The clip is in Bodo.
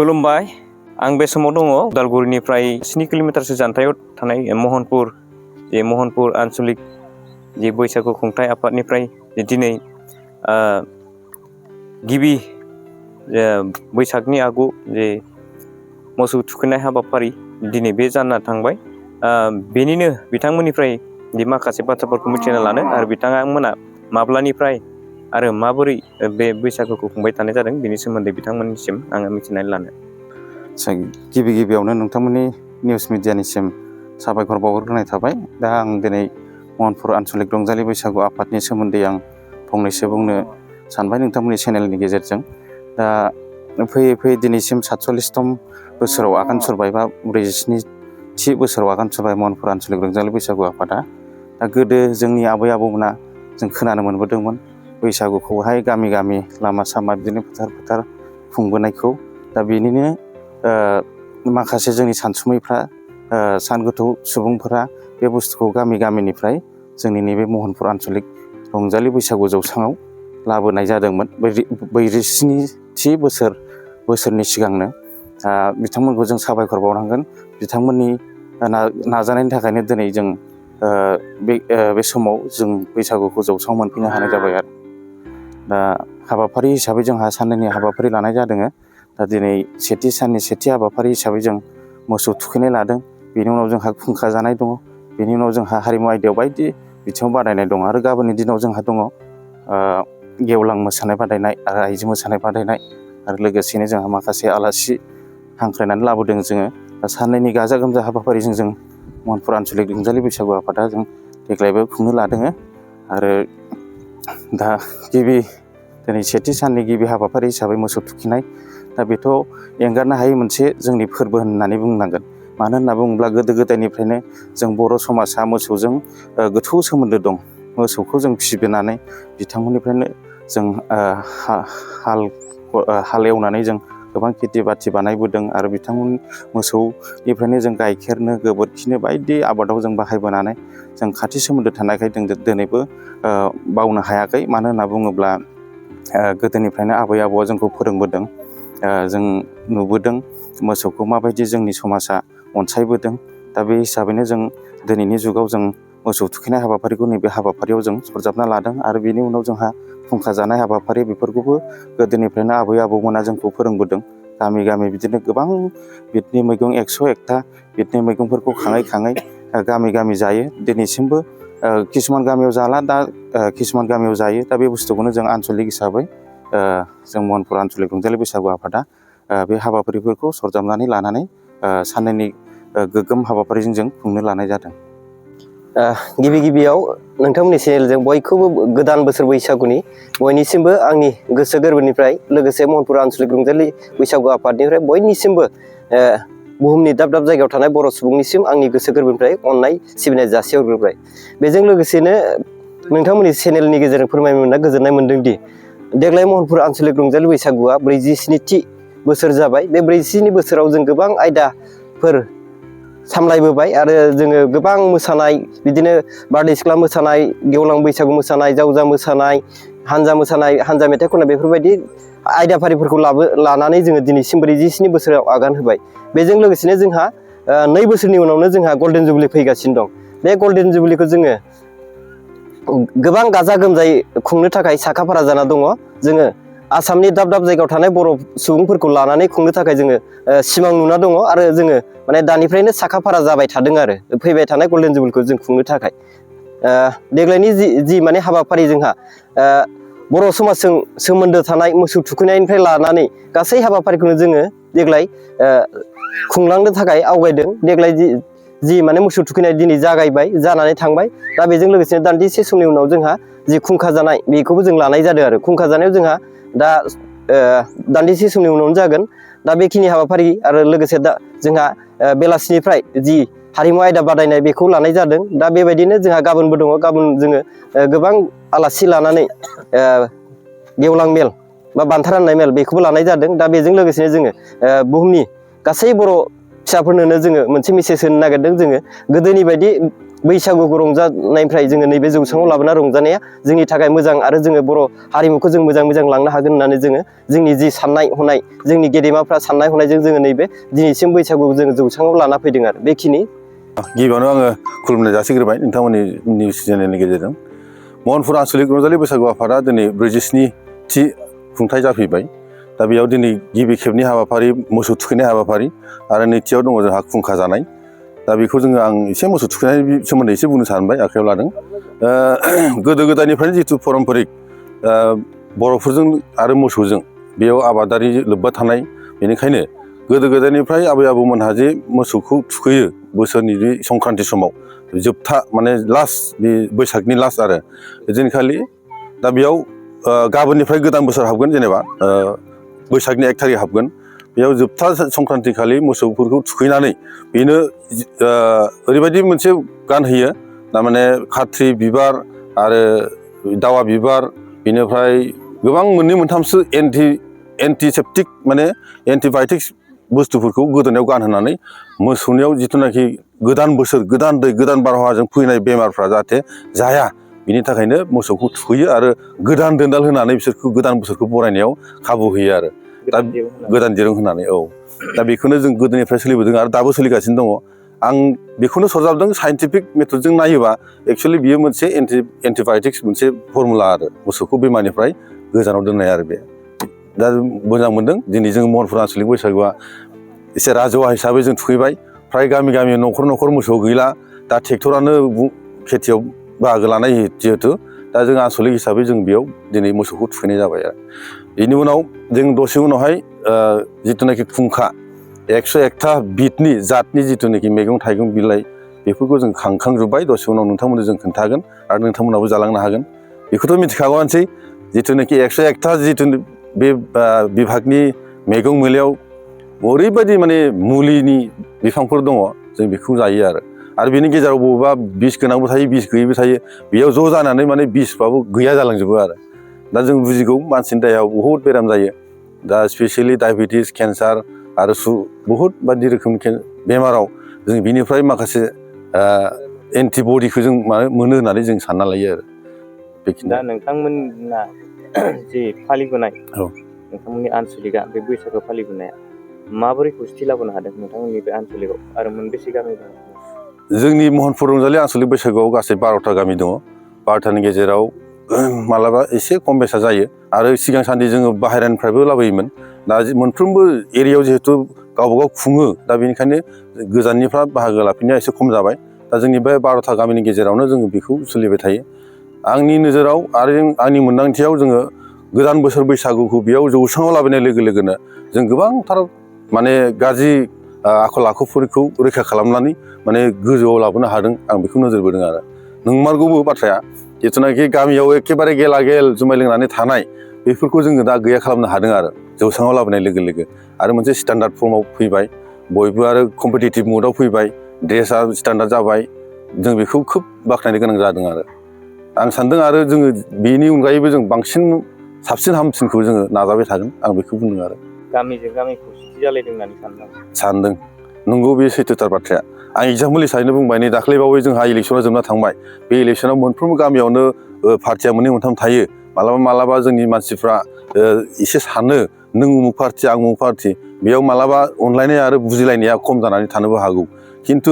खुलुमबाय आं बे समाव दङ उदालगुरिनिफ्राय 7 किल'मिटारसो जानथायाव थानाय महनपुर आन्चलिक जे बैसागु खुंथाय आफादनिफ्राय दिनै गिबि बैसागनि आगु जे मोसौ थुखैनाय हाबाफारि दिनै बे जाना थांबाय बेनिनो बिथांमोननिफ्राय माखासे बाथ्राफोरखौ मिथिना लानो आरो बिथांमोना माब्लानिफ्राय आरो माबोरै बे बैसागुखौ खुंबाय थानाय जादों बेनि सोमोन्दै बिथांमोननिसिम आङो मिथिनानै लानो गिबियावनो नोंथांमोननि निउस मिडियानिसिम साबायखर बावहरग्रोनाय थाबाय। दा आं दिनै महनपुर आन्चलिक रंजालि बैसागु आफादनि सोमोन्दै आं फंनैसो बुंनो सानबाय नोंथांमोननि चेनेलनि गेजेरजों। दा फैयै फैयै दिनैसिम 47तम बोसोराव आगान सुरबाय बा 47थि बोसोराव आगान सुरबाय महनपुर आन्चलिक रंजालि बैसागु आफादा। दा गोदो जोंनि आबै आबौमोना जों खोनानो मोनबोदोंमोन बैसागुखौहाय गामि गामि लामा सामा बिदिनो फोथार खुंबोनायखौ। दा बेनिनो माखासे जोंनि सानसुमैफ्रा सान गोथौ सुबुंफोरा बे बुस्थुखौ गामिनिफ्राय जोंनि नैबे महनपुर आन्चलिक रंजालि बैसागु जौसाङाव लाबोनाय जादोंमोन 47थि बोसोरनि सिगांनो। बिथांमोनखौ जों साबायखर बावनांगोन। बिथांमोननि नाजानायनि थाखायनो दिनै जों बे समाव जों बैसागुखौ जौसाङाव मोनफैनो हानाय जाबाय आरो। दा हाबाफारि हिसाबै जोंहा साननैनि हाबाफारि लानाय जादों। दा दिनै सेथि साननि सेथि हाबाफारि हिसाबै जों मोसौ थुखैनाय लादों। बेनि उनाव जोंहा खुंखा जानाय दङ। बेनि उनाव जोंहा हारिमु आयदायाव बायदि बिथिङाव बादायनाय दङ आरो गाबोननि दिनाव जोंहा दङ गेवलां मोसानाय बादायनाय आरो आइजो मोसानाय बादायनाय आरो लोगोसेनो जोंहा माखासे आलासि हांख्रायनानै लाबोदों जोङो। दा साननैनि गाजा गोमजा हाबाफारिजों जों महनपुर आन्चलिक रंजालि बैसागु आफादा जों देग्लायबो खुंनो लादों। आरो दा दिनै सेथि साननि गिबि हाबाफारि हिसाबै मोसौ थुखैनाय। दा बेथ' एंगारनो हायै मोनसे जोंनि फोरबो होननानै बुंनांगोन। मानो होनना बुङोब्ला गोदो गोदायनिफ्रायनो जों बर' समाजा मोसौजों गोथौ सोमोन्दो दं। मोसौखौ जों फिसिबोनानै बिथांमोननिफ्रायनो जों हाल एवनानै जों गोबां खेथि बाथि बानायबोदों आरो बिथांमोन मोसौनिफ्रायनो जों गाइखेरनो गोबोरखिनो बायदि आबादाव जों बाहायबोनानै जों खाथि सोमोन्दो थानायखाय जों दिनैबो बावनो हायाखै। मानो होनना बुङोब्ला गोदोनिफ्रायनो आबै आबौआ जोंखौ फोरोंबोदों। जों नुबोदों मोसौखौ माबायदि जोंनि समाजा अनसायबोदों। दा बे हिसाबैनो जों दिनैनि जुगाव जों मोसौ थुखैनाय हाबाफारिखौ नैबे हाबाफारियाव जों सरजाबना लादों। आरो बेनि उनाव जोंहा खुंखा जानाय हाबाफारि बेफोरखौबो गोदोनिफ्रायनो आबै आबौमोना जोंखौ फोरोंबोदों। गामि बिदिनो गोबां बिदनि मैगं 101था बिदनि मैगंफोरखौ खाङै गामि जायो। दिनैसिमबो किसुमान गामियाव जाला, दा किसुमान गामियाव जायो। दा बे बुस्थुखौनो जों आन्चलिक हिसाबै जों महनपुर आन्चलिक रंजालि बैसागु आफादा बे हाबाफारिफोरखौ सरजाबनानै लानानै साननैनि गोग्गोम हाबाफारिजों जों खुंनो लानाय जादों। गिबियाव नोंथांमोननि चेनेलजों बयखौबो गोदान बोसोर बैसागुनि बयनिसिमबो आंनि गोसो गोरबोनिफ्राय लोगोसे महनपुर आन्चलिक रंजालि बैसागु आफादनिफ्राय बयनिसिमबो बुहुमनि दाब दाब जायगायाव थानाय बर' सुबुंनिसिम आंनि गोसो गोरबोनिफ्राय अननाय सिबिनाय जासिहरग्रोबाय। बेजों लोगोसेनो नोंथांमोननि चेनेलनि गेजेरजों फोरमायनो मोनना गोजोननाय मोनदोंदि देग्लाय महनपुर आन्चलिक रंजालि बैसागुआ 47थि बोसोर जाबाय। बे 47 बोसोराव जों गोबां आयदाफोर सामलायबोबाय आरो जोङो गोबां मोसानाय बिदिनो बारदै सिख्ला मोसानाय, गेवलां बैसागु मोसानाय, जावजा मोसानाय, हानजा मेथाइ खननाय बेफोरबायदि आयदाफारिफोरखौ लानानै जोङो दिनैसिम 47 बोसोराव आगान होबाय। बेजों लोगोसेनो जोंहा 2 बोसोरनि उनावनो जोंहा गल्डेन जुबलि फैगासिनो दं। बे गल्डेन जुबलिखौ जोङो गोबां गाजा गोमजायै खुंनो थाखाय साखाफारा जाना दङ। जोङो आसामनि दाब दाब जायगायाव थानाय बर' सुबुंफोरखौ लानानै खुंनो थाखाय जोङो सिमां नुना दङ आरो जोङो माने दानिफ्रायनो साखाफारा जाबाय थादों आरो फैबाय थानाय गल्डेन जुबलिखौ जों खुंनो थाखाय। देग्लायनि जि माने हाबाफारि जोंहा बर' समाजजों सोमोन्दो थानाय मोसौ थुखैनायनिफ्राय लानानै गासै हाबाफारिखौनो जोङो देग्लाय खुंलांनो थाखाय आवगायदों। देग्लाय जि माने मोसौ थुखैनाय दिनै जानानै थांबाय। दा बेजों लोगोसेनो दान्दिसे समनि उनाव जोंहा जि खुंखा जानाय बेखौबो जों लानाय जादों आरो खुंखा जानायाव जोंहा दा दान्दिसे समनि उनावनो जागोन। दा बेखिनि हाबाफारि आरो लोगोसे दा जोंहा बेलासिनिफ्राय जि हारिमु आयदा बादायनाय बेखौ लानाय जादों। दा बेबायदिनो जोंहा गाबोनबो दङ। गाबोन जोङो गोबां आलासि लानानै गेवलां मेल बा बान्था राननाय मेल बेखौबो लानाय जादों। दा बेजों लोगोसेनो जोङो बुहुमनि गासै बर' फिसाफोरनोनो जोङो मोनसे मेसेज होनो नागिरदों। जोङो गोदोनि बायदि बैसागुखौ रंजानायनिफ्राय जोङो नैबे जौसाङाव लाबोना रंजानाया जोंनि थाखाय मोजां आरो जोङो बर' हारिमुखौ जों मोजां लांनो हागोन होननानै जोङो जोंनि जि साननाय हनाय जोंनि गेदेमाफ्रा साननाय हनायजों जोङो नैबे दिनैसिम बैसागुखौ जोङो जौसाङाव लाना फैदों आरो बेखिनि। गिबियावनो आङो खुलुमनाय जासिग्रोबाय नोंथांमोननि निउस चेनेलनि गेजेरजों। महनपुर आन्चलिक रंजालि बैसागु आफादा दिनै 47थि खुंथाय जाफैबाय। दा बेयाव दिनै गिबि खेबनि हाबाफारि मोसौ थुखैनाय हाबाफारि आरो नैथियाव दङ जोंहा खुंखा जानाय। दा बेखौ आं एसे मोसौ थुखैनायनि सोमोन्दै एसे बुंनो सानबाय, आखायाव लादों। गोदो गोदायनिफ्रायनो जिथु पारम्परिक बर'फोरजों आरो मोसौजों बेयाव आबादारि लोब्बा थानाय, बेनिखायनो गोदो गोदायनिफ्राय आबै आबौमोनहा जे मोसौखौ थुखैयो बोसोरनि बे संक्रान्ति समाव जोबथा माने लास्ट बे बैसागनि लास्ट आरो दिनखालि। दा बेयाव गाबोननिफ्राय गोदान बोसोर हाबगोन, जेनेबा बैसागनि 1 थारिख हाबगोन। बेयाव जोबथा संक्रान्ति खालि मोसौफोरखौ थुखैनानै बेनो ओरैबायदि मोनसे गानहोयो, थारमाने खाथ्रि बिबार आरो दावा बिबार, बेनिफ्राय गोबां 2-3सो एन्टिसेप्टिक माने एन्टिबाय'टिक्स बुस्थुफोरखौ गोदोनायाव गानहोनानै मोसौनियाव जिथुनाखि गोदान बोसोर, गोदान दै, गोदान बारहावाजों फैनाय बेमारफ्रा जाहाथे जाया, बिनि थाखायनो मोसौखौ थुखैयो आरो गोदान दोनदाल होनानै बिसोरखौ गोदान बोसोरखौ बरायनायाव खाबु होयो आरो दा गोदान दिरुं होनानै। औ, दा बेखौनो जों गोदोनिफ्राय सोलिबोदों आरो दाबो सोलिगासिनो दङ। आं बेखौनो सरजाबदों, साइन्टिफिक मेथडजों नायोबा एक्सुवेलि बियो मोनसे एन्टिबाय'टिक्स मोनसे फर्मुला आरो मोसौखौ बेमारनिफ्राय गोजानाव दोननाय आरो बे। दा मोजां मोनदों दिनै जों महनपुर आन्चलिक बैसागुआ एसे राजौआ हिसाबै जों थुखैबाय। फ्राय गामि गामि न'खर मोसौ गैला, दा ट्रेक्टरानो खेथियाव बाहागो लानाय जिहेथु, दा जों आन्चलिक हिसाबै जों बेयाव दिनै मोसौखौ थुखैनाय जाबाय आरो। बेनि उनाव जों दसे उनावहाय जिथुनाखि खुंखा 101था बिदनि जातनि जिथुनाखि मैगं थाइगं बिलाइ, बेफोरखौ जों खांखांजोब्बाय। दसे उनाव नोंथांमोननो जों खोन्थागोन आरो नोंथांमोनाबो जालांनो हागोन। बेखौथ' मिथिखागौआनोसै, जिथुनाखि 101था जिथु बे बिभागनि मैगं मैलायाव ओरैबायदि माने मुलिनि बिफांफोर दङ, जों बेखौ जायो आरो बेनि गेजेराव बबेबा बिस गोनांबो थायो, बिस गैयैबो थायो। बेयाव ज' जानानै माने बिसबाबो गैया जालांजोबो आरो। दा जों बुजिगौ मानसिनि देहायाव बहुद बेराम जायो, दा स्पेसियेलि डायबेटिस, केन्सार आरो बहुद बायदि रोखोमनि बेमाराव जों बिनिफ्राय माखासे एन्टिबडिखौ जों मोनो होननानै जों सानना लायो आरो। बेखिनि। दा नोंथांमोना जि फालिबोनाय, औ, नोंथांमोननि आन्चलिकआ बे बैसागो फालिबोनाया माबोरै खौसेथि लाबोनो हादों नोंथांमोननि बे आन्चलिकआव, आरो मोनबेसे गामि दं? जोंनि महनपुर रंजालि आन्चलिक बैसागुआव गासै 12था गामि दङ। 12थानि गेजेराव मालाबा एसे खम बेसा जायो आरो सिगां सान्दि जोङो बाहेरानिफ्रायबो लाबोयोमोन। दा मोनफ्रोमबो एरियायाव जिहेथु गावबागाव खुङो, दा बेनिखायनो गोजाननिफ्रा बाहागो लाफैनाया एसे खम जाबाय। दा जोंनि बे 12था गामिनि गेजेरावनो जोङो बेखौ सोलिबाय थायो। आंनि नोजोराव आरो आंनि मोन्दांथियाव जोङो गोदान बोसोर बैसागुखौ बेयाव जौसाङाव लाबोनाय लोगो लोगोनो जों गोबांथार माने गाज्रि आखल आखुफोरखौ रैखा खालामनानै माने गोजौआव लाबोनो हादों, आं बेखौ नोजोर बोदों आरो। नंमारगौबो बाथ्राया, जिथुनाखि गामियाव एखेबारे गेला गेल जुमाय लोंनानै थानाय, बेफोरखौ जोङो दा गैया खालामनो हादों आरो जौसाङाव लाबोनाय लोगो लोगो। आरो मोनसे स्टेन्डार्ड फर्माव फैबाय, बयबो आरो कम्पिटिटिभ मुडआव फैबाय, ड्रेसा स्टेन्डार्ड जाबाय। जों बेखौ खोब बाख्नायनो गोनां जादों आरो आं सान्दों। आरो जोङो बेनि अनगायैबो जों बांसिन साबसिन हामसिनखौ जोङो नाजाबाय थागोन, आं बेखौ बुंदों आरो। गामिजों गामि खौसेथि जालायदों होननानै सानदों। नंगौ, बे सैथोथार बाथ्राया। आं एगजाम्पोल हिसाबैनो बुंबाय, नै दाख्लैबावै जोंहा इलेक्सना जोबना थांबाय। बे इलेक्सनाव मोनफ्रोमबो गामियावनो पार्टिया 2-3 थायो। मालाबा जोंनि मानसिफ्रा एसे सानो, नों उमुक पार्टि आं उमुक पार्टि, बेयाव मालाबा अनलायनाय आरो बुजिलायनाया खम जानानै थानोबो हागौ। खिन्थु